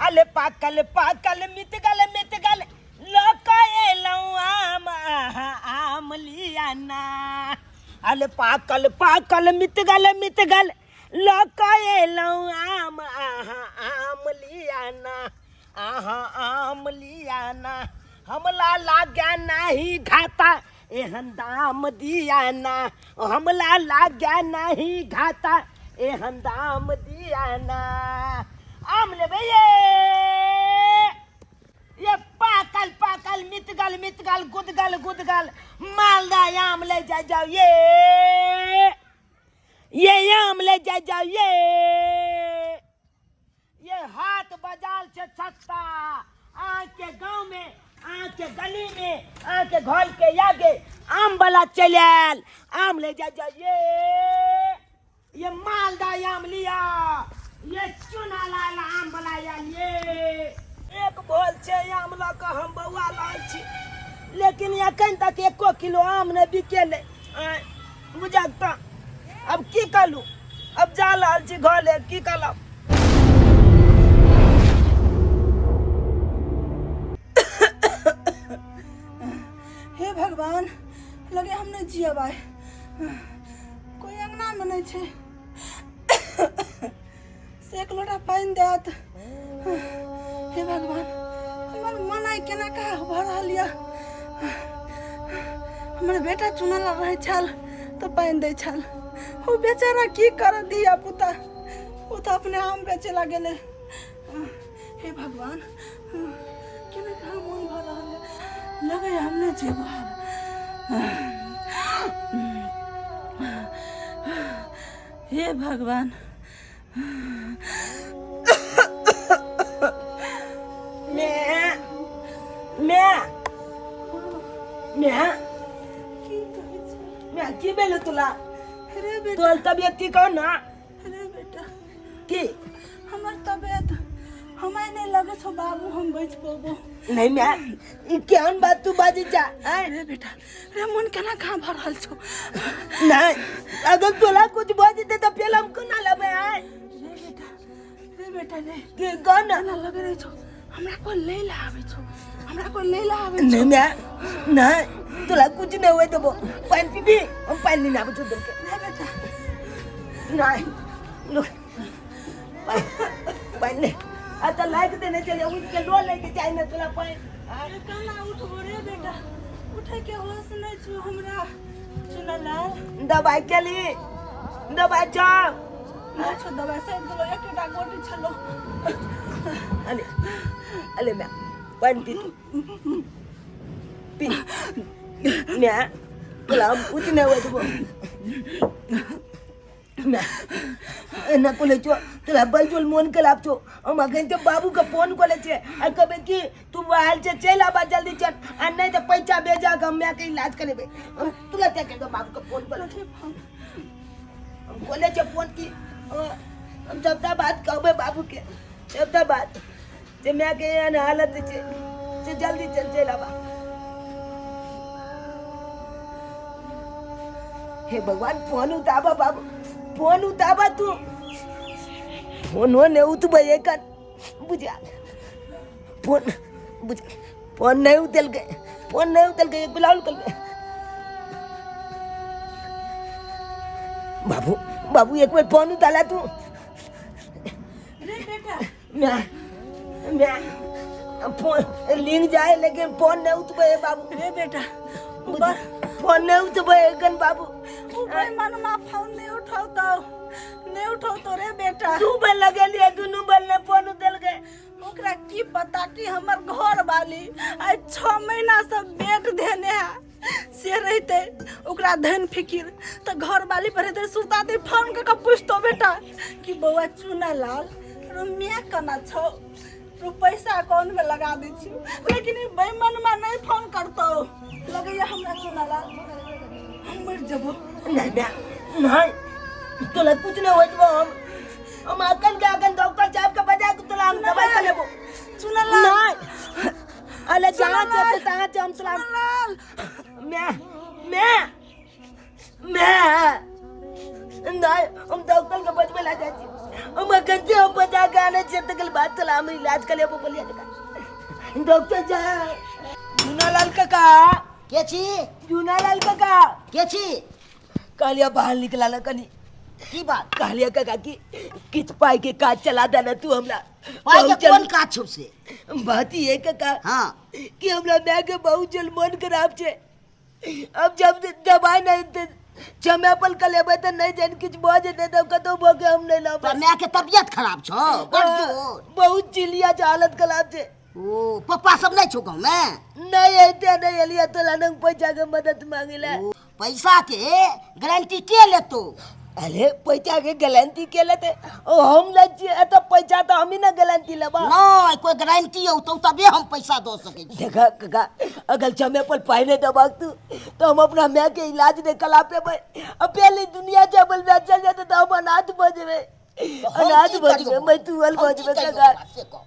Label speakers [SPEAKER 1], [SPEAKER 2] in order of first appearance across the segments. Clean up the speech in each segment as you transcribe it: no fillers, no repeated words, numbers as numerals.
[SPEAKER 1] अले पाकल पाकल मितगल मितगल लऽ एलहुँ आम आहा आम लिया ना। अले पाकल पाकल मितगल मितगल लऽ एलहुँ आम आहा आम लिया ना, आहा आम लिया ना। हमला लाग्या नाही घाता एहन दाम दिया ना, हमला लाग्या नाही घाता एहन दाम दिया ना। आम लेबै ये, ये पाकल पाकल मितगल मितगल गुदगल गुदगल मालदा आम ले जा जाओ ये, ये आम ले जा जाओ ये। ये हाथ बजाल से सस्ता आके गांव में, आके गली में, आके घर के आगे आम वाला चल आयल, आम ले जा जा ये, ये मालदा आम लिया, ये चुना लाल आम वाला आयल ये। एक बोल छे आम लऽ कऽ हम बौआ लाल छी, लेकिन एखन तक एको किलो आम नहि बिकेलै। आँय, बुझल तऽ अब की कलू, अब जा रहल छी घरे, की करब।
[SPEAKER 2] हे भगवान, लगे हम नहीं जियब आइ। कोई अंगना में नहीं छे से एक लोटा पानि देत। हे भगवान, हमर मन आइ केना कहा भऽ रहल यऽ। हमर बेटा चुनल रहै छल तऽ पानि दै छल, ओ बेचारा की करत धिया पुता, ओ तऽ अपने आम बेचे ला गेलै। हे भगवान, केना कहाँ मन भऽ रहल यऽ। लगैए हम नहि जेबो आब। हे भगवान।
[SPEAKER 1] मैं मैं मैं
[SPEAKER 2] की कहै छै
[SPEAKER 1] मैं की भेल तोला?
[SPEAKER 2] रे बेटा,
[SPEAKER 1] तोहर तबियत ठीक हो ना?
[SPEAKER 2] रे बेटा,
[SPEAKER 1] की
[SPEAKER 2] हमर तबियत हमरा नहि लगै छौ बाबू हम बचि पेबो।
[SPEAKER 1] नहीं मैं, ई केहन बात तू बाजै जा? आँय?
[SPEAKER 2] रे बेटा, रे मन केना कहाँ भऽ रहल छौ।
[SPEAKER 1] नहीं, अगर तोला कुछ भऽ जेतै तऽ फेर हम कोना लेबै? आँय?
[SPEAKER 2] रे बेटा, रे बेटा, रे
[SPEAKER 1] की कह ना?
[SPEAKER 2] एना लगै रहै छौ हमरा कोइ लै लए आबै छौ, हमरा कोइ लै लए आबै छौ।
[SPEAKER 1] नहीं मैं, नहीं तोला कुछ नहीं हुए देबो। पानि पीबी? हम पानि लेने आबै छौ तोरके।
[SPEAKER 2] रे बेटा,
[SPEAKER 1] नहीं, रुक, पानि ले। आ तऽ लाइक देने चले, उठ के लो लैके चाही ने तोला पानि।
[SPEAKER 2] अरे केना उठबो रे बेटा, उठे के होश नहीं छौ हमरा। चुनलाल,
[SPEAKER 1] दवाई केली? दवाई छौ?
[SPEAKER 2] नहि छौ दवाई, सैद गेलो, एकेटा गोटी छलो।
[SPEAKER 1] अले अले मैं, पानि पी तू, पी। मैं, तोला हम कुछ नहीं हुए देबो। मैं एना कोले छो तोला बलजोल मोन के लाभ छो। हम अखन के बाबू के फोन कोले छे आ कहबे कि तू आयल छे चलि आबा जल्दी चल, आ नहीं तऽ पैसा भेजा के हम माय के इलाज करेबे। हम तुरंत के बाबू के फोन कोले छे, हम कोले छे फोन की हम सबटा बात कहबे बाबू के, सबटा बात जे माय के एहन हालत छे से जल्दी चल चलि आबा। हे भगवान, फोन उताबा बाबू, फोन उताबा तू। फोनो नहीं उतबे एकर बुझा, फोन बुझा, फोन नहीं उतल गए, फोन नहीं उतल गए। एक बिलाउल कर गए बाबू, बाबू एक बार फोन उताला तू।
[SPEAKER 2] रे बेटा,
[SPEAKER 1] मैं मैं फोन लिंग जाए लेकिन फोन नहीं उतबे बाबू।
[SPEAKER 2] रे बेटा,
[SPEAKER 1] फोन नहीं उतबे एखन बाबू।
[SPEAKER 2] उ बेईमानमा फोन नहीं उठौतौ, नहीं उठौतौ रे बेटा।
[SPEAKER 1] दू बेर लगेलियै, दुनू बेर नहि फोन उतल गए।
[SPEAKER 2] ओकरा की पता कि हमर घर वाली आइ 6 महीना से बेड धेने है, से रहते ओकरा धन फिकिर तऽ घर वाली पर हेतै सुता दे फोन कऽ के पूछतो बेटा कि बौआ चुना लाल रो माय केना छौ, रो पैसा अकाउंट में लगा दै छियौ, लेकिन ई बेईमानमा नहीं फोन करतौ। लगैया हमरा चुना लाल हम मरि जेबो।
[SPEAKER 1] नहीं माय, नहीं तोला कुछ नहीं होइत बा। हम अखन के अखन डॉक्टर साहब के बजा के तोला हम दवाई कर लेबो।
[SPEAKER 2] चुना लाल,
[SPEAKER 1] नहीं, अरे जहाँ चलते तहाँ से हम सलाम।
[SPEAKER 2] लाल,
[SPEAKER 1] मैं मैं मैं नहीं, हम डॉक्टर के बजबे ला जाइ छी। हम अखन से हम बचा के आने छियै तकर बाद चला हम इलाज कर लेबो बोलिया काका डॉक्टर साहब जूनालाल काका
[SPEAKER 3] के छी
[SPEAKER 1] जूनालाल काका
[SPEAKER 3] के छी
[SPEAKER 1] कहलिया बाहर निकला ना कनी
[SPEAKER 3] की बात
[SPEAKER 1] कहलिया काका की किछ पाई के काज चला देना तू हमरा
[SPEAKER 3] पाइ के
[SPEAKER 1] बहुत जल-
[SPEAKER 3] कोन काज छौ से
[SPEAKER 1] बात ई है काका
[SPEAKER 3] हाँ
[SPEAKER 1] कि हमरा माय के बहुत जल मन खराब छै अब जब दवाई नहीं ते समय पर के लेबै तऽ नहीं जान किछु भऽ जेतै तब कतौ भऽ के हम नहीं
[SPEAKER 3] तोरा
[SPEAKER 1] लाबै
[SPEAKER 3] माय के तबियत खराब छौ बड़ जोर
[SPEAKER 1] बहुत चिलिया छै हालत खराब छै
[SPEAKER 3] ओ पप्पा सब नहीं छौ गाँव में
[SPEAKER 1] नहीं अइते नहीं एलिया तोला नंग पैसा के मदद मांगे ला।
[SPEAKER 3] ओ, पैसा के गारंटी के लेतो?
[SPEAKER 1] अरे पैसा के गारंटी के लेते? ओ हम ले छियै तो पैसा तो हम ही ना गारंटी लेबा।
[SPEAKER 3] नहीं कोई गारंटी औतो तबे हम पैसा दऽ सकै छी।
[SPEAKER 1] देखा काका अगर समय पर पाई नहीं दबाक तू तो हम अपना माय के इलाज नहीं करा पेबै। अब पहले दुनिया से अपन माय चल जाते तो हम अनाथ भऽ जेबै।
[SPEAKER 3] हम
[SPEAKER 1] अनाथ
[SPEAKER 3] की
[SPEAKER 1] भऽ
[SPEAKER 3] करियौ?
[SPEAKER 1] जेबै मैं तू अल
[SPEAKER 3] हम
[SPEAKER 1] भऽ
[SPEAKER 3] की
[SPEAKER 1] जेबै
[SPEAKER 3] करियौ
[SPEAKER 1] काका।
[SPEAKER 3] बात से कह।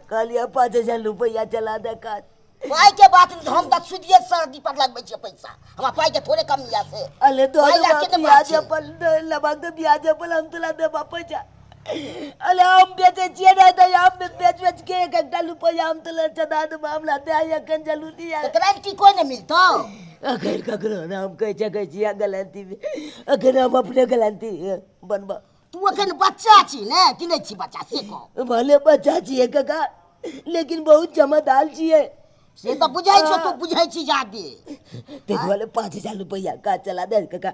[SPEAKER 1] कहलियै 5000 रुपैआ चला दे काज।
[SPEAKER 3] पाई के बात नहीं, हम तऽ सुदिये सर्दी पर लगबै छियै पैसा, हमरा पाई के थोड़े कमी या से।
[SPEAKER 1] अरे तो
[SPEAKER 3] पाई लाख के ने बात
[SPEAKER 1] ब्याज
[SPEAKER 3] छै।
[SPEAKER 1] अपन लबाक दे ब्याज अपन हम तोला देबा पैसा। अरे हम बेचै छियै ने तऽ हम बेच बेच के एक एकटा रुपैआ हम तोला चदा देबा, हमरा दे अखन जरूरी है।
[SPEAKER 3] तऽ गारंटी कोई नहीं मिलतौ?
[SPEAKER 1] अखन ककरो ने हम कहि सकै छियै गारंटी में, अखन हम अपने गारंटी बनबा।
[SPEAKER 3] तू अखन बच्चा छी ने कि नहीं छी बच्चा से कह?
[SPEAKER 1] भले बच्चा छियै काका लेकिन बहुत जमादार छियै।
[SPEAKER 3] से तऽ बुझै छौ, तू बुझै छी जादे।
[SPEAKER 1] ताहि दुआरे 5000 रुपैआ काज चला दे काका,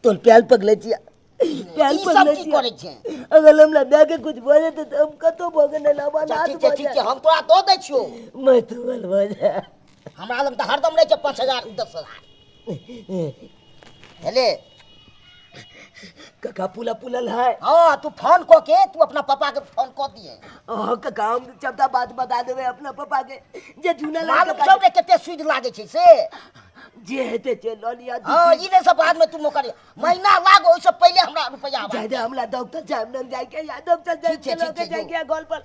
[SPEAKER 1] तोर प्याल पकड़े छियै। प्याल
[SPEAKER 3] ई सब
[SPEAKER 1] पकड़े
[SPEAKER 3] की
[SPEAKER 1] छियै।
[SPEAKER 3] करै छै?
[SPEAKER 1] अगर हमरा माय के कुछ भऽ जेतै तऽ हम कतौ भऽ के नहि लाबऽ, अनाथ
[SPEAKER 3] ठीक छै,
[SPEAKER 1] भऽ
[SPEAKER 3] ठीक छै,
[SPEAKER 1] जायब।
[SPEAKER 3] हम तोरा दऽ दै छियौ।
[SPEAKER 1] मैं तुअल भऽ जायब।
[SPEAKER 3] हमरा लग तऽ हरदम रहै छै 5000 10,000। हेले
[SPEAKER 1] काका पुला पुलल है।
[SPEAKER 3] हाँ तू फोन कऽ के तू अपना पापा के फोन कऽ दिए।
[SPEAKER 1] हाँ काका हम सबटा बात बता देबै अपना पापा के जे जूना लाल
[SPEAKER 3] मालूम
[SPEAKER 1] काका
[SPEAKER 3] छौ रे कते सुद लागै छै से?
[SPEAKER 1] जे हेतै से लऽ लिअ।
[SPEAKER 3] हाँ ई नहि सब बाद में तू मोकर महीना लाग ओहिसँ पहिले हमरा रुपैआ आबऽ।
[SPEAKER 1] जाय दे हमरा डॉक्टर साहब लग जाइके या डॉक्टर साहब
[SPEAKER 3] ठीक छै,
[SPEAKER 1] के लऽ
[SPEAKER 3] ठीक
[SPEAKER 1] के
[SPEAKER 3] छै,
[SPEAKER 1] जाइके घर पर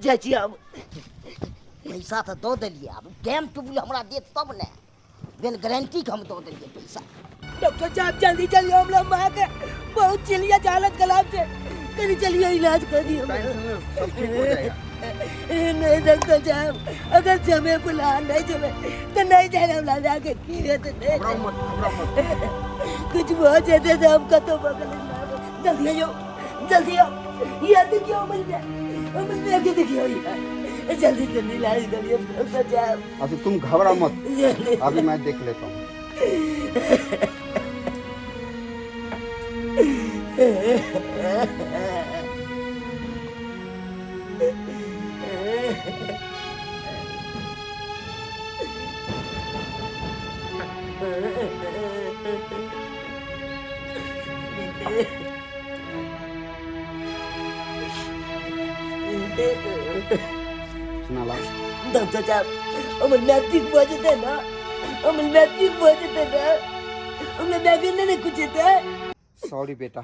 [SPEAKER 1] जाइ छी हम।
[SPEAKER 3] पैसा तऽ दऽ देलियै, आब टाइम टेबुल हमरा देत तब ने, बिन गारंटी के हम दऽ देलियै पैसा।
[SPEAKER 1] डॉक्टर साहब जल्दी चलियो, हमरा माँ के बहुत चिलिया हालत खराब छै, कनी चलियो इलाज कर दियो।
[SPEAKER 4] टेंशन नहीं, सब ठीक हो जाएगा।
[SPEAKER 1] नहीं डॉक्टर साहब अगर समय पर नहीं जमे तो नहीं जाए हमरा जाके की हेतै, नहीं
[SPEAKER 4] घबराओ मत, घबराओ मत।
[SPEAKER 1] कुछ भऽ जेतै तऽ हम कतौ बगल जल्दी आइयो, जल्दी आओ, यहाँ देखियो अमल में, अमल में आके देखियो यार, जल्दी जल्दी इलाज करिए डॉक्टर साहब।
[SPEAKER 4] अच्छा तुम घबराओ मत,
[SPEAKER 1] जल्दी।
[SPEAKER 4] अभी मैं देख लेता हूँ। सुनाला
[SPEAKER 1] डॉक्टर साहब हमर माय ठीक भऽ जेतै ने? हमर माय ठीक भऽ जेतै ने? हमरा माय के नहि ने कुछ हेतै?
[SPEAKER 4] सॉरी बेटा,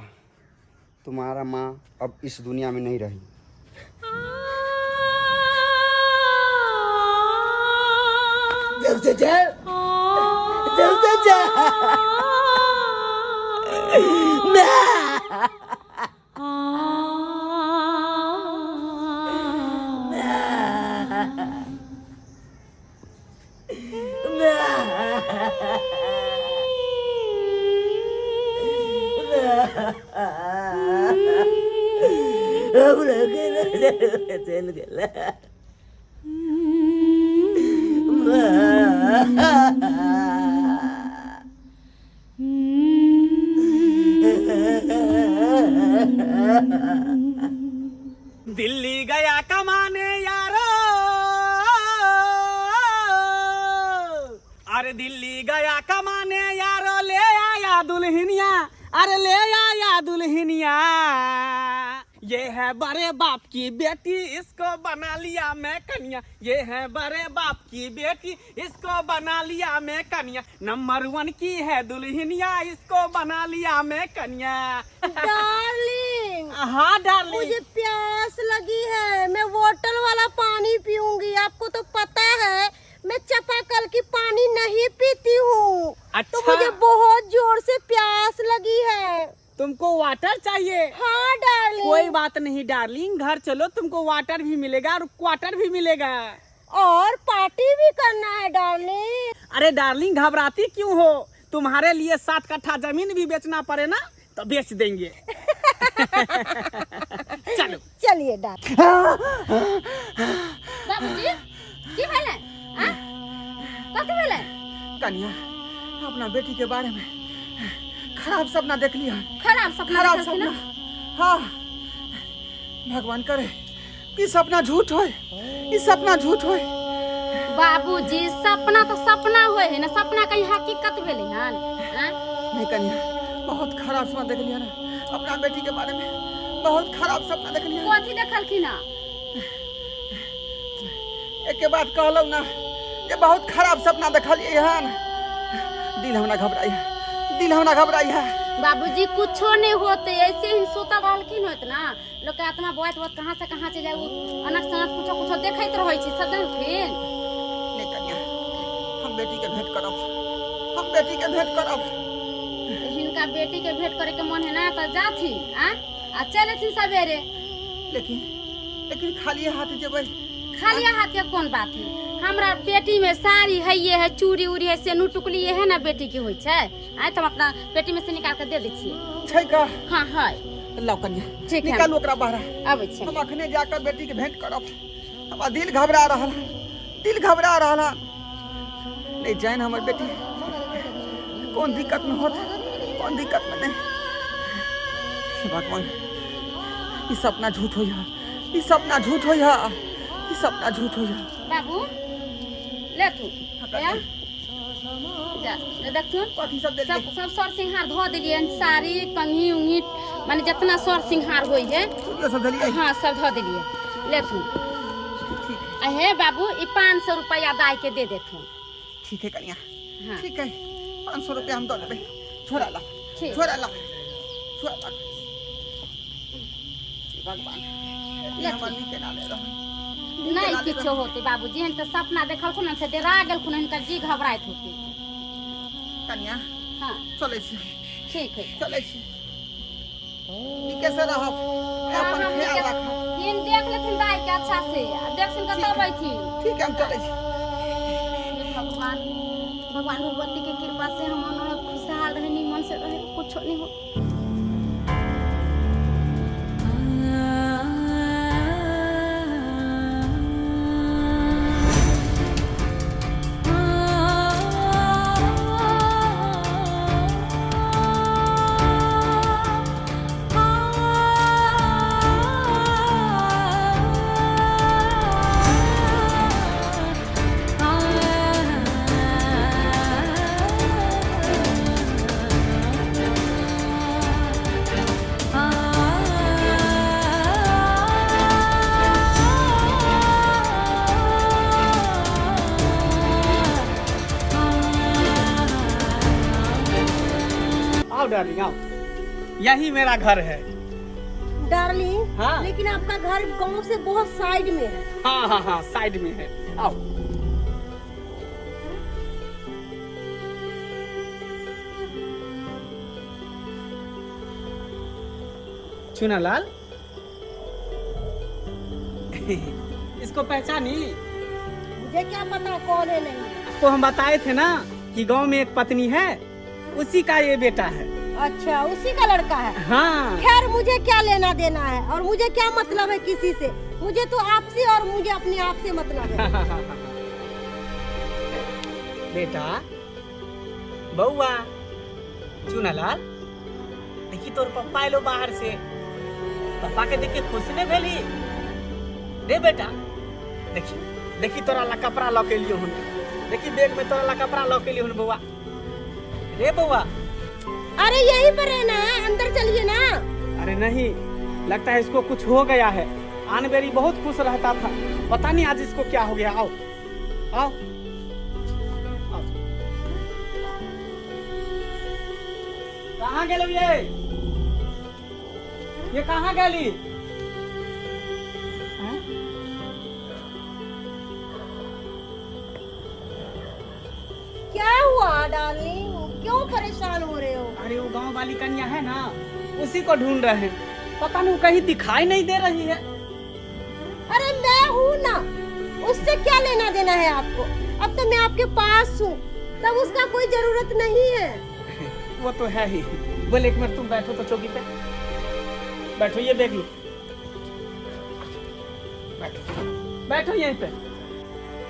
[SPEAKER 4] तुम्हारा माँ अब इस दुनिया में नहीं रही।
[SPEAKER 1] डॉक्टर साहब, डॉक्टर साहब, माँ। चल गेल।
[SPEAKER 5] दिल्ली गया कमाने यारो, अरे दिल्ली गया कमाने यारो, ले आया दुल्हनिया, अरे ले आया दुल्हनिया। ये है बड़े बाप की बेटी, इसको बना लिया मैं कन्या। ये है बड़े बाप की बेटी, इसको बना लिया मैं कन्या। नंबर 1 की है दुल्हनिया, इसको बना लिया मैं कन्या।
[SPEAKER 6] डार्लिंग।
[SPEAKER 5] हाँ डार्लिंग।
[SPEAKER 6] मुझे प्यास लगी है, मैं बोतल वाला पानी पीऊंगी। आपको तो पता है मैं चापाकल की पानी नहीं पीती हूँ।
[SPEAKER 5] अच्छा।
[SPEAKER 6] तो मुझे बहुत जोर से प्यास लगी है।
[SPEAKER 5] तुमको वाटर चाहिए?
[SPEAKER 6] हाँ डार्लिंग।
[SPEAKER 5] कोई बात नहीं डार्लिंग, घर चलो, तुमको वाटर भी मिलेगा और क्वार्टर भी मिलेगा
[SPEAKER 6] और पार्टी भी करना है डार्लिंग।
[SPEAKER 5] अरे डार्लिंग घबराती क्यों हो, तुम्हारे लिए 7 कट्ठा जमीन भी बेचना पड़े ना तो बेच देंगे। चलो
[SPEAKER 6] चलिए डार्लिंग।
[SPEAKER 7] बाबूजी की भेलै? आँ? कथी भेलै?
[SPEAKER 4] कनिया अपना बेटी के बारे में खराब सपना देख लिया।
[SPEAKER 7] खराब सपना?
[SPEAKER 4] खराब
[SPEAKER 7] देखलखिन?
[SPEAKER 4] सपना। हाँ, भगवान करे ई सपना झूठ होय, ई सपना झूठ होय।
[SPEAKER 7] बाबूजी सपना तो सपना होय है ना, सपना कहीं हकीकत भेलै हन? आँ?
[SPEAKER 4] नहीं कनिया, बहुत खराब सपना देख लिया ना अपना बेटी के बारे में, बहुत खराब सपना देख लिया।
[SPEAKER 7] कथी देखलखिन हन?
[SPEAKER 4] एक के बात कहलहुँ ना जे बहुत खराब सपना देखलिए हन, दिल हमरा घबराई है, दिल हमरा घबराई है।
[SPEAKER 7] बाबूजी कुछो नहीं होते, ऐसे ही सोतल रहलखिन होत ना, लोग के आत्मा बोआत बोआत कहाँ से कहाँ चल जाए, अनक सनक कुछो कुछो देखैत रहै छै सदलखिन।
[SPEAKER 4] नहीं कनिया, हम बेटी के भेंट करब, हम बेटी के भेंट करब।
[SPEAKER 7] हिनका बेटी के भेंट करे के मन है ना तो जाथिन आ चल अथिन सवेरे।
[SPEAKER 4] लेकिन लेकिन खाली हाथ जेबै।
[SPEAKER 7] खाली हाथ के कोन बात है, हमरा पेटी में साड़ी है, ये है चूड़ी उड़ी है, सेनू टुकली ये है ना बेटी के होइ छै, आय तो हम अपना पेटी में से निकाल के दे दै छियै।
[SPEAKER 4] छै का?
[SPEAKER 7] हाँ है।
[SPEAKER 4] लाओ कनिया,
[SPEAKER 7] ठीक है।
[SPEAKER 4] निकालू ओकरा बाहर।
[SPEAKER 7] अबै छै।
[SPEAKER 4] हम अखने जाकर बेटी के भेंट करब। हमरा दिल घबरा रहल है, दिल घबरा रहल है। नहीं जान हमर बेटी कौन दिक्कत में होत, कौन दिक्कत में नहीं। हे भगवान, ई सपना झूठ हो जा, ई सपना झूठ हो जा, ई सपना झूठ हो जा।
[SPEAKER 7] बाबू ले तू जा देखथुन
[SPEAKER 4] कथी सब देलियै?
[SPEAKER 7] सब सब सर सिंहार धो देलियै, साड़ी कंघी उंघी माने जितना सर सिंहार होइ है
[SPEAKER 4] चूड़ियो सब देलियै?
[SPEAKER 7] हाँ सब धो देलियै, ले तू।
[SPEAKER 4] ठीक।
[SPEAKER 7] हे बाबू ई 500 रुपया दाय के दे देथुन।
[SPEAKER 4] ठीक है कनिया।
[SPEAKER 7] हाँ।
[SPEAKER 4] ठीक है, 500 रुपया हम दऽ देबै। छोड़ा ला, छोड़ा ला, छोड़ा ला। भगवान हमर नीक केना ले रहल।
[SPEAKER 7] नहीं किछो होते बाबूजी, हम तो सपना देखलखुन हन से डरा गेलखुन, हिनकर जी घबराइत होते।
[SPEAKER 4] कनिया
[SPEAKER 7] हाँ
[SPEAKER 4] चलै छी।
[SPEAKER 7] ठीक है
[SPEAKER 4] चलै छी, नीके से रहब, अपन ख्याल राखब।
[SPEAKER 7] हिन देख लेथिन दाई के अच्छा से, आ देख सुन के तब अयथिन।
[SPEAKER 4] ठीक है, हम चलै छी।
[SPEAKER 7] हे भगवान, भगवान भगवती के कृपा से हम मनोरथ खुशहाल रहे, निमन से रहे, कुछो नहीं हो।
[SPEAKER 5] आओ डार्लिंग आओ, यही मेरा घर है
[SPEAKER 6] डार्लिंग।
[SPEAKER 5] हाँ।
[SPEAKER 6] लेकिन आपका घर गांव से बहुत साइड में है।
[SPEAKER 5] हाँ हाँ हाँ साइड में है, आओ। चुनालाल इसको पहचानी?
[SPEAKER 6] मुझे क्या पता कौन है। नहीं
[SPEAKER 5] तो हम बताए थे ना कि गांव में एक पत्नी है, उसी का ये बेटा है।
[SPEAKER 6] अच्छा उसी का लड़का है।
[SPEAKER 5] हाँ।
[SPEAKER 6] खैर मुझे क्या लेना देना है और मुझे क्या मतलब है किसी से, मुझे तो आपसे और मुझे अपने आप से मतलब है।
[SPEAKER 5] बेटा बउआ चुनालाल, देखी तोर पप्पा एलो बाहर से, पप्पा के देख के खुश नहीं भेली रे बेटा? देखी देखी तोरा ला कपड़ा लऽ के एलियो हन, देखी बैग में तोरा ला कपड़ा लऽ के एलियो हन बउआ रे बउआ।
[SPEAKER 6] अरे यही पर रहना है, अंदर चलिए ना।
[SPEAKER 5] अरे नहीं, लगता है इसको कुछ हो गया है। आन बेरी बहुत खुश रहता था, पता नहीं आज इसको क्या हो गया। आओ आओ आओ। कहाँ गेलो ये कहाँ गेली?
[SPEAKER 6] क्या हुआ डार्लिंग, क्यों परेशान हो रहे हो?
[SPEAKER 5] अरे वो गांव वाली कन्या है ना, उसी को ढूंढ रहे हैं, पता नहीं वो कहीं दिखाई नहीं दे रही है।
[SPEAKER 6] अरे मैं हूँ ना, उससे क्या लेना देना है आपको? अब तो मैं आपके पास हूँ, तब उसका कोई जरूरत नहीं है।
[SPEAKER 5] वो तो है ही। बोले एक मिनट तुम बैठो तो चौकी पे बैठो, ये देख लो, बैठो बैठो यहीं पे।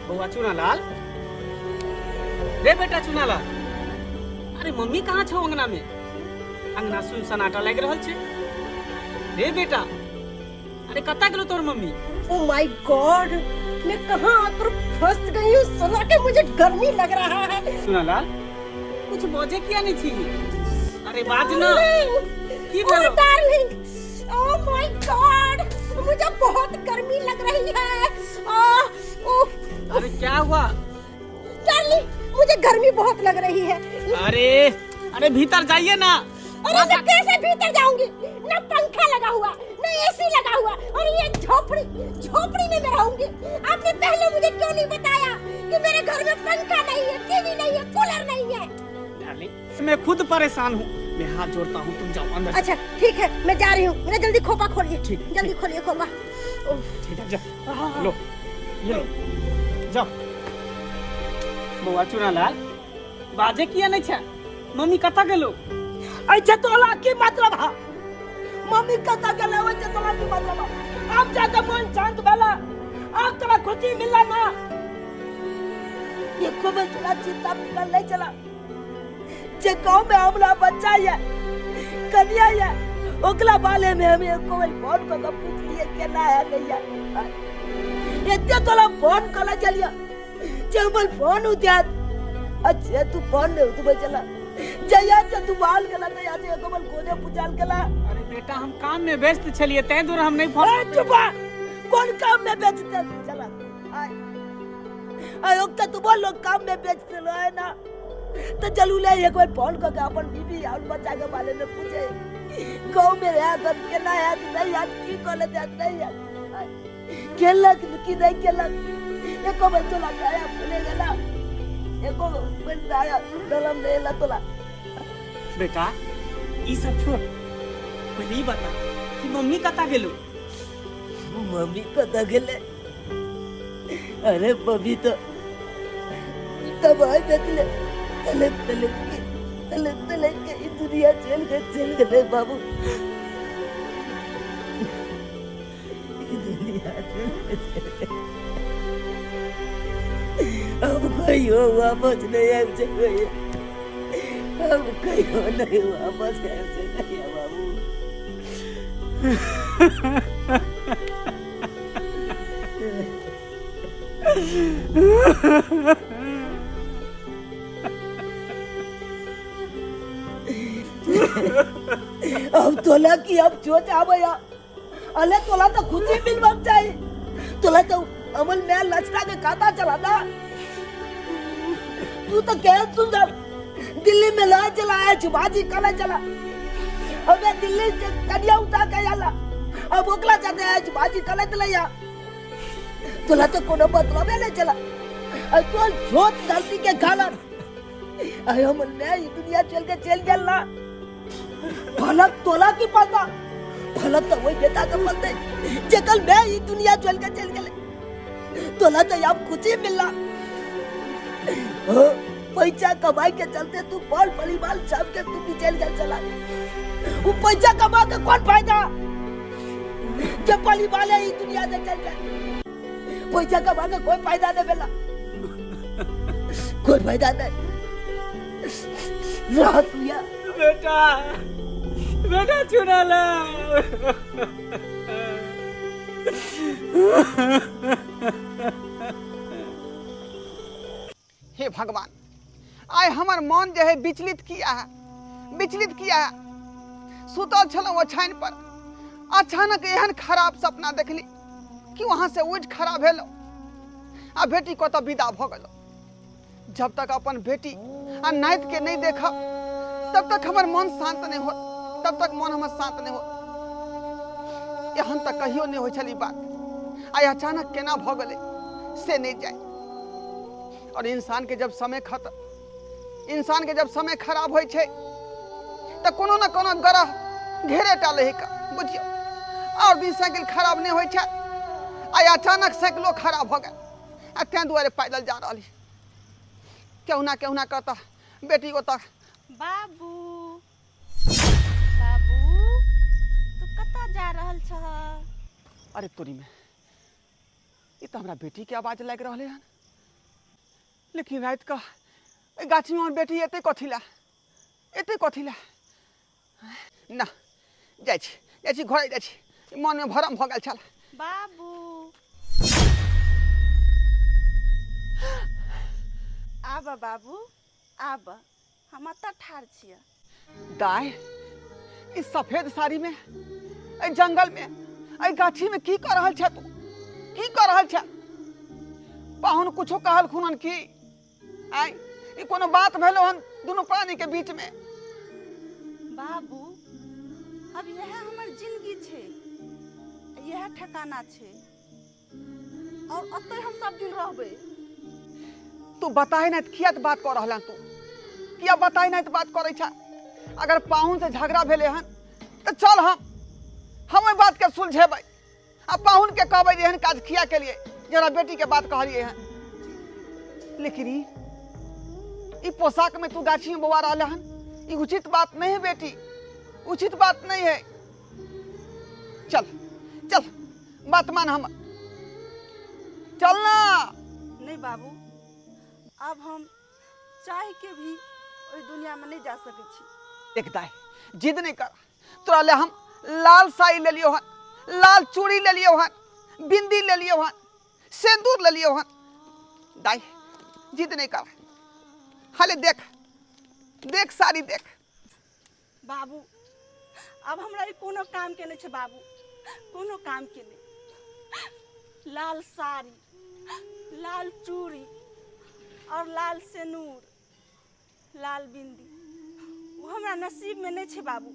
[SPEAKER 5] बउआ चुनालाल, रे बेटा चुनालाल, अरे मम्मी कहाँ छौ अंगना में? अंगना सुन सनाटा लागि रहल छै। रे बेटा, अरे कतऽ गेलो तोर मम्मी?
[SPEAKER 6] ओ my God, मैं कहाँ आकर फंस गई हूँ? सुना के मुझे गर्मी लग रहा है।
[SPEAKER 5] चुनालाल, कुछ बजे किया नहीं छी? अरे बाज ना, की भेलो?
[SPEAKER 6] डार्लिंग, ओ my God, मुझे बहुत गर्मी लग रही है।
[SPEAKER 5] अरे क्या हुआ?
[SPEAKER 6] डार्लिंग, मुझे गर्मी बहुत लग रही है।
[SPEAKER 5] अरे अरे भीतर जाइए ना।
[SPEAKER 6] अरे मैं कैसे भीतर जाऊंगी? ना पंखा लगा हुआ, ना एसी लगा हुआ, और ये झोपड़ी झोपड़ी में मैं रहूंगी। आपने पहले मुझे क्यों नहीं बताया कि मेरे घर में पंखा नहीं है, टीवी नहीं है, कूलर नहीं है?
[SPEAKER 5] डार्लिंग, मैं खुद परेशान हूँ, मैं हाथ जोड़ता हूँ, तुम जाओ अंदर।
[SPEAKER 6] अच्छा ठीक है, मैं जा रही हूँ। मेरा जल्दी खोपा खोलिए।
[SPEAKER 5] ठीक,
[SPEAKER 6] जल्दी खोलिए खोपा।
[SPEAKER 5] ठीक है, जा लो, ये लो, जाओ। बउआ चुनालाल, बाजे किया नहीं छे? मम्मी कतऽ गेलो?
[SPEAKER 1] अच्छा तोला की मतलब है? मम्मी कतऽ गेलै? ओइ तोला की मतलब है? आब जाके मन शांत भेला, आब तोरा खुशी मिलला ना? एको बेर तोरा चिंता फिकर नहीं चला जे गाँव में हमरा बच्चा ये कन्या ये ओकरा बारे में हम एको बेर फोन कऽ के पूछलिए केना है नहीं है? एते तोरा फोन कऽ चलिए जे हमर फोन उठात। अच्छा तू फोन नहीं उठबै चला, जहिया से तू बाल गेला तहिया से एको बेर कोने पुछाल गेला।
[SPEAKER 5] अरे बेटा, हम काम में व्यस्त छलिए, तैं दुआरे हम नहीं फोन।
[SPEAKER 1] अरे चुप, कोन काम में बेचते चला? आय आय ओकता तू बोल, लोग काम में बेचते लो है ना, तो चलू ले एक बार फोन करके अपन बीबी और बच्चा के बारे में पूछे, गाँव में रहा तो केना है नहीं है, की कॉलेज है नहीं है, केलक की नहीं केलक। एको बेर तोला आया बोले गेला, एको बेर आया दलम नहीं एला तोला।
[SPEAKER 5] बेटा ई सब छोड़, पहले ई बता कि मम्मी कतऽ गेलो?
[SPEAKER 1] मम्मी कतऽ गेलै? अरे मम्मी तो तब आए देखले तले तले के तले तले के ई दुनिया चल गए, चल गए बाबू, ई दुनिया चल गए, चल गए। अब कहियो वापस नहीं आबि सकैए, अब कहियो नहीं वापस आबि सकैए बाबू। अब तोला की अब चोट आबैया? अले तोला तो खुशी मिलबाक चाही, तोला तो अमल में लचका के खाता चला ना। तू तो केहन सुंदर दिल्ली में ला चला आया छुबाजी कला चला, अबे दिल्ली से कन्या उठा के आला, अब ओकला चाहते आया छुबाजी कला चला। तोला तो कोनो मतलब नहीं चला, अरे तो छोट धरती के खाला अरे हम मैं ये दुनिया चल के चल गेल ना। फलक तोला की पता, फलक तो वही बेटा के पता जे कल मैं ये दुनिया चल के चल गेले। तोला तो अब खुशी मिलला, पैसा कमाई के चलते तू बाल परिवार सब के तू भी चल गेल चला। वो पैसा कमा के कौन फायदा जब परिवार है ये दुनिया से चल गए? पैसा कमा के कोई फायदा नहीं मिला, कोई फायदा नहीं। रात हुआ
[SPEAKER 5] बेटा, बेटा चुनाला।
[SPEAKER 4] हे भगवान, आइ हमर मन जे है विचलित किया है, विचलित किया है। सुतल छलहुँ ओछाइन पर, अचानक एहन खराब सपना देखली कि वहाँ से उठि खड़ा भेलहुँ आ बेटी कतऽ विदा भऽ गेलहुँ। जब तक अपन बेटी आ नाति के नहीं देखब तब तक हमर मन शांत नहीं होत, तब तक मन हमर शांत नहीं होत। एहन तऽ कहियो नहीं होइ छल ई बात, आइ अचानक केना भऽ गेलै से नहीं जाय। और इंसान के जब समय खत्म, इंसान के जब समय खराब होइ छै तऽ कोनो ने कोनो ग्रह घेरे टा लै का बुझियौ। आओर दिन साइकिल खराब नहि होइ छै, आइ अचानक साइकिलो खराब भऽ गेल आ ताहि दुआरे पैदल जा रहल छी। केहुना केहुना कऽ तऽ बेटी ओतऽ।
[SPEAKER 2] बाबू बाबू, तू कतऽ जा रहल छह?
[SPEAKER 4] अरे तोरी में, ई तऽ हमरा बेटीके आवाज लागि रहलै हन। लेकिन राति कऽ एहि गाछीमे हमर बेटी एतै कथी लए, एतै कथी लए? ना, जाइ छी, जाइ छी, घरे जाइ छी। मनमे भरम भऽ गेल छल।
[SPEAKER 2] बाबू आब, बाबू आब, हम एतऽ ठाढ़ छियै।
[SPEAKER 4] दाय, ई सफेद साड़ीमे एहि जंगलमे एहि गाछीमे की कऽ रहल छै तू? की कऽ रहल छै? पाहुन कुछो कहलखुन हन की? आँय, ई कोनो बात भेलो हन दुनू प्राणीके बीचमे?
[SPEAKER 2] बाबू, अब इएह हमर जिंदगी छै, इएह ठिकाना छै और ओतहि हम सब दिन रहबै।
[SPEAKER 4] तू बताए नहीं तऽ किया बात कऽ रहल हन तू? किया बताए नहीं तऽ बात करै छ? अगर पाहुन से झगड़ा भेलै हन तऽ चल हम ओहि बात के सुलझेबै आ पाहुन के कहबै जे एहन काज किया केलिए, जे हमरा बेटी के बात कहलिए हन। लेकिन ई पोशाक में तू गाछी में बौआ रहल हन, ई उचित बात नहीं है बेटी, उचित बात नहीं है। चल चल, बात मान हम, चल ना।
[SPEAKER 2] नहीं बाबू, अब हम चाह के भी ओहि दुनिया में नहीं जा सकै छी।
[SPEAKER 4] देख दाई, जिद नहीं कर। तोरा ले हम लाल साड़ी ले लियो हन, लाल चूड़ी ले लियो हन, बिंदी ले लियो हन, सिंदूर ले लियो हन। दाई जिद नहीं कर, हाले देख, देख साड़ी देख।
[SPEAKER 2] बाबू, अब हमरा ई कोनो काम के नहीं छै बाबू, कोनो काम के नहीं। लाल साड़ी, लाल चूड़ी और लाल सिनूर, लाल बिंदी, वो हमरा नसीब में नहीं छै बाबू,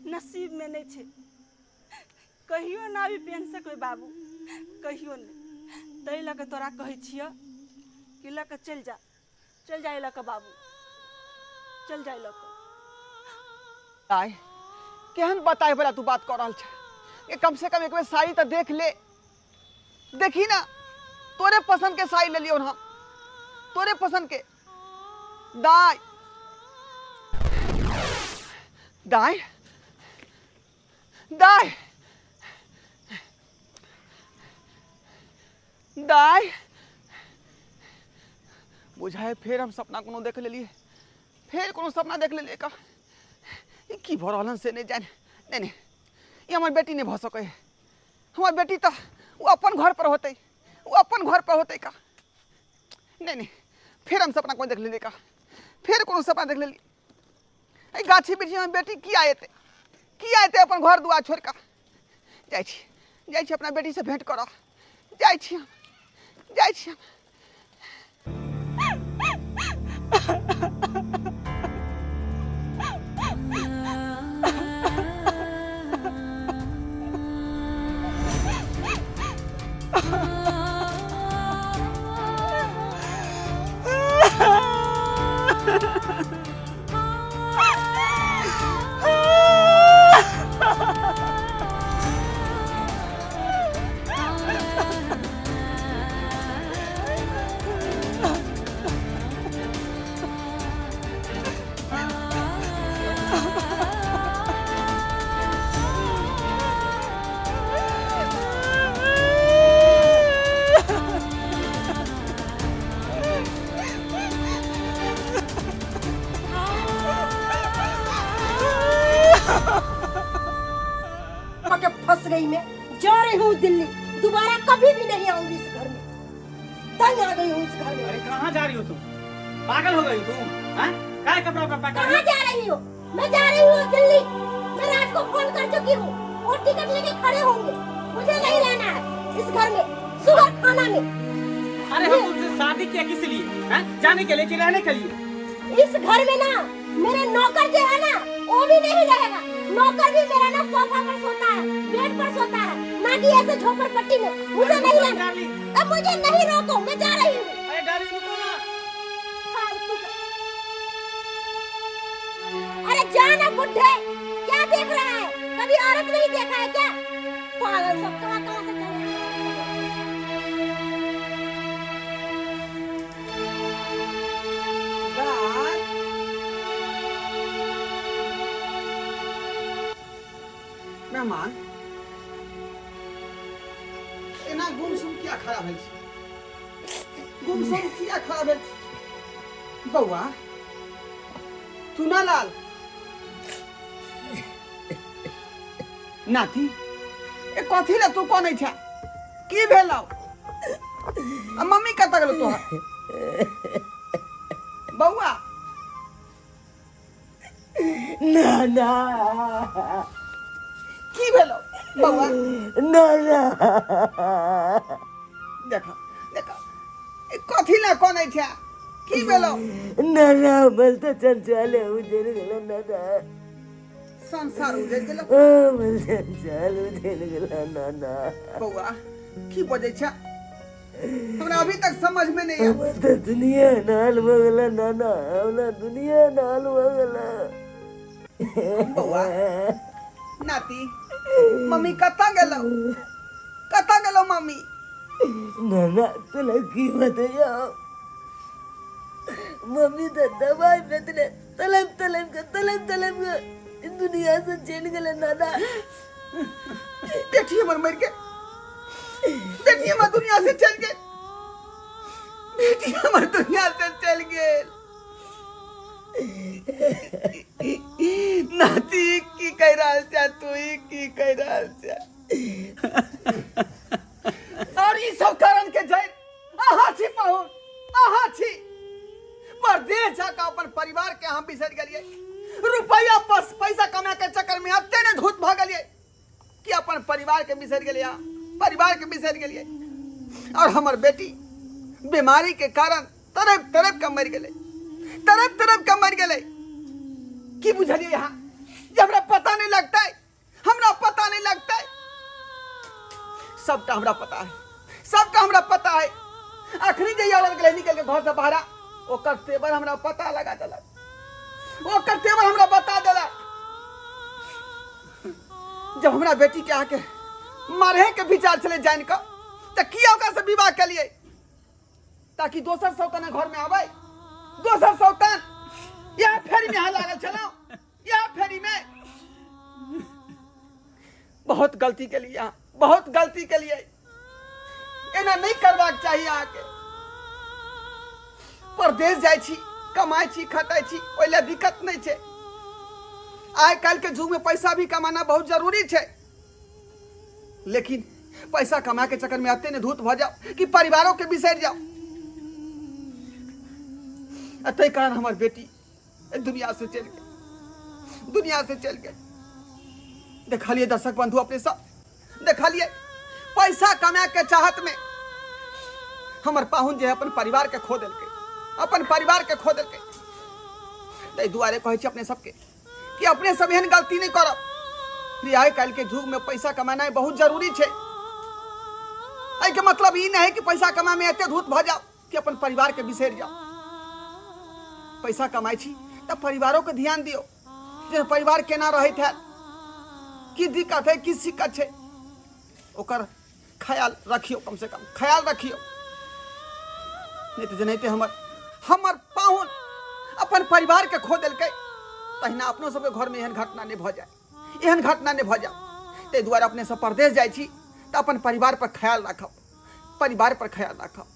[SPEAKER 2] नसीब में नहीं छै। कहियो ना भी पहन सकबै बाबू, कहियो नहीं। ताहि लऽ कऽ तोरा कहै छियऽ कि लऽ कऽ चलि जा, चलि जा लऽ कऽ बाबू, चलि जा लऽ कऽ।
[SPEAKER 4] दाई, केहन बताए वाला तू बात कऽ रहल छ? ये कम से कम एक बेर साड़ी तऽ देख ले। देखी ना, तोरे पसंद के साड़ी ले लियो हम, तोरे पसंद के। दाई, दाई, दाई, दाई, बुझाए फेर हम सपना कोनो देख लेलिए, फेर कोनो सपना देख लेलिए का? ई की भऽ रहल हन से नहि जानि। नहि नहि, ई हमर बेटी नहि भऽ सकै है। हमर बेटी तऽ ओ अपन घर पर होतै, ओ अपन घर पर होतै का? नहि नहि, फेर हम सपना कोनो देख लेलिए का? फेर कोनो सपना देख लेलिए। एहि गाछी वृक्षीमे बेटी किया एतै, किया एतै अपन घर दुआर छोड़ि कऽ? जाइ छी, जाइ छी अपना बेटीसँ भेँट करऽ जाइ छी हम, जाइ छी हम।
[SPEAKER 6] के फंस गई मैं, जा रही हूँ दिल्ली, दोबारा कभी भी नहीं आऊंगी इस घर में, तंग आ गई हूँ इस घर में।
[SPEAKER 5] अरे कहाँ जा रही हो तुम? पागल हो गई तुम? हैं? काहे कपड़ा वपड़ा पैक कर
[SPEAKER 6] कहाँ जा रही हो? मैं जा रही हूँ दिल्ली। मैं राज को फोन कर चुकी हूँ, वो टिकट लेके खड़े होंगे। मुझे नहीं रहना है इस घर में, सुगर खाना में।
[SPEAKER 5] अरे हम तुमसे शादी किया किस लिए? हैं? जाने के लिए कि रहने के लिए?
[SPEAKER 6] इस घर में ना मेरे नौकर जो है ना वो भी नहीं रहेगा। नौकर भी मेरा ना सोफा पर सोता है, बेड पर सोता है, ना कि ऐसे झोपड़पट्टी में। मुझे नहीं रहना। अब मुझे नहीं रोको, मैं जा रही हूँ।
[SPEAKER 5] अरे डार्लिंग रुको ना।
[SPEAKER 6] फालतू का। अरे जा ना बुढ़े, क्या क्या देख रहा है? कभी औरत नहीं देखा है क्या? पागल सब कहाँ कहाँ से चले आए हैं।
[SPEAKER 4] दाय मेहमान एना गुमसुम किया खड़ा भेल छी? गुमसुम किया खड़ा भेल छी? बौआ चुनालाल नाती, ए कथी ले तू कनै छे? की भेलौ? आ मम्मी कतऽ गेलौ तोहर? बौआ
[SPEAKER 1] ना ना,
[SPEAKER 4] की भेलौ बौआ?
[SPEAKER 1] ना ना।
[SPEAKER 4] देख देख, ए कथी ले कनै छे? की भेलौ?
[SPEAKER 1] ना ना, हमर तऽ चंचल उजड़ गेल ना ना।
[SPEAKER 4] संसार उजड़ गेलौ?
[SPEAKER 1] हमर चंचल उजड़ गेल ना ना।
[SPEAKER 4] बौआ, की बजै छे? हमरा अभी तक समझ में नहीं आयल।
[SPEAKER 1] हमर तऽ दुनिया नाल भऽ गेल ना ना, हमरा दुनिया नाल भऽ गेल।
[SPEAKER 4] बौआ नाती, मम्मी कतऽ गेलौ? कतऽ गेलौ मम्मी?
[SPEAKER 1] ना ना, तोला की बतैयौ, मम्मी तऽ दवाई बेचने तलम तलम के तलम तलम के दुनिया से चलि गेलै नाना।
[SPEAKER 4] बेटी हमर मरि गेल, बेटी हमर दुनिया से चलि गेल, बेटी हमर दुनिया से चलि गेल। नाती, की कहि रहल छै तू? ई की कहि रहल छै? और ई सब कारण के जड़ अहाँ छी पाहुन, अहाँ छी। परदेश जाके अपन परिवार के हम बिसरि गेलियै। रुपैया बस पैसा कमा के चक्कर में एते ने धूत भऽ गेलियै कि अपन परिवार के बिसरि गेलियै अहाँ, परिवार के बिसरि गेलियै। और हमर बेटी बीमारी के कारण तड़प तड़प के मरि गेलै, तड़प तड़प के मरि गेलै। की बुझलियै अहाँ जे हमरा पता नहीं लगतै? हमरा पता नहीं लगतै? सबटा हमरा पता है, सबटा हमरा पता है। अखनी जे औरत गेलै निकल के घर से बाहर, ओकर तेवर हमरा पता लगा देलक, ओकर तेवर हमरा बता देलक। जब हमरा बेटी के आके मारे के विचार छलै जान कऽ, तऽ किया ओकरा से विवाह केलियै? ताकि दोसर सौतन घर में आबै, दोसर सौतन। इएह फेरी में अहाँ लागल छलहुँ, इएह फेरी में। बहुत गलती के लिए, बहुत गलती के लिए। एना नहीं करबाक चाही अहाँके। परदेश जाइ छी, कमाइ छी, खटाइ छी, ओहि लए दिक्कत नहीं छै। आइ काल्हि के युग में पैसा भी कमाना बहुत जरूरी छै, लेकिन पैसा कमा के चक्कर में एते ने धूत भऽ जाओ कि परिवारों के बिसरि जाओ। आ ताहि कारण हमर बेटी एहि दुनिया से चलि गेल, दुनिया से चलि गेल। देखलिए दर्शक बंधु, अपने सब देखलिए, पैसा कमा के चाहत में हमर पाहुन जे है अपन परिवार के खो देलकै, अपन परिवार के खो देलकै। ताहि दुआरे कहै छी अपने सबके कि अपने सब एहन गलती नहीं करब। आइ काल्हि के युग में पैसा कमानाइ बहुत जरूरी छै। एहिके मतलब ई नहीं है कि पैसा कमा में एते धूत भऽ जाओ कि अपन परिवार के बिसरि जाओ। पैसा कमाइ छी तऽ परिवारों के ध्यान दियौ जे परिवार केना रहैत है, की दिक्कत है, की सिक्कत छै, ओकर ख्याल रखियौ, कम से कम ख्याल रखियौ। नहीं तऽ जेनाहिते हमर पाहुन अपन परिवार के खो देलकै, तहिना अपनो सबके घर में एहन घटना नहीं भऽ जाए, एहन घटना नहीं भऽ जाए। ताहि दुआरे अपने सब परदेश जाइ छी तऽ अपन परिवार पर ख्याल राखब, परिवार पर ख्याल राखब।